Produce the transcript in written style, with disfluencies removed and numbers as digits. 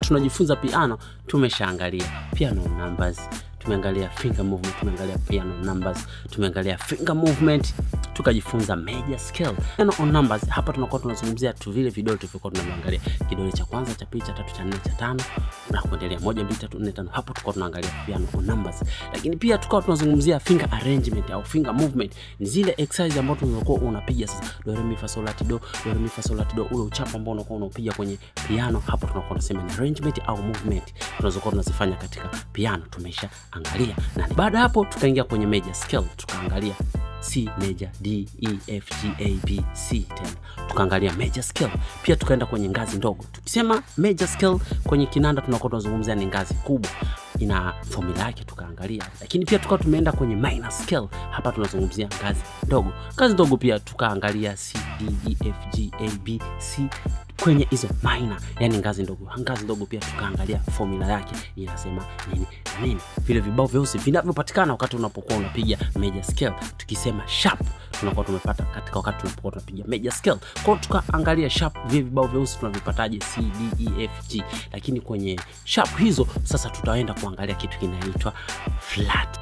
Tunajifunza piano, tumeshaangalia piano numbers, tumeangalia finger movement, tumeangalia piano numbers, tumeangalia finger movement, tukajifunza major scale. Piano on numbers, hapa tunakuwa tunazungumzia tu vile vidole tulivyokuwa tunaangalia, kidole cha kwanza, cha pili, cha tatu, cha nne, cha tano na kuendelea, 1 2 3 4 5. Hapo tulikuwa tunaangalia piano on numbers. Lakini pia tukawa tunazungumzia finger arrangement au finger movement, ni zile exercise ambazo tunakuwa unapiga sasa do re mi fa sol la ti do, do re mi fa sol la ti do, ule uchapo ambao unakuwa unaupiga kwenye piano, hapo tunakuwa tunasema ni arrangement au movement tunazokuwa tunazifanya katika piano. Tumesha angalia. Na baada hapo tukaingia kwenye major scale, tukaangalia C major, D, E, F, G, A, B, C tena. Tukaangalia major scale. Pia tukaenda kwenye ngazi ndogo. Tukisema major scale kwenye kinanda tunakuwa tunazungumzia ni ngazi kubwa, ina formula yake, tukaangalia. Lakini pia tukawa tumeenda kwenye minor scale, hapa tunazungumzia ngazi ndogo. Ngazi ndogo pia tukaangalia C, D, E, F, G, A, B, C kwenye hizo minor, yani ngazi ndogo. Ngazi ndogo pia tukaangalia formula yake inasema nini na nini, vile vibao vyeusi vinavyopatikana wakati unapokuwa unapiga major scale. Tukisema sharp tunakuwa tumepata katika wakati tunapokuwa tunapiga major scale. Kwa hiyo tukaangalia sharp, vile vibao vyeusi tunavipataje, C, D, E, F, G. Lakini kwenye sharp hizo sasa tutaenda kuangalia kitu kinaitwa flat.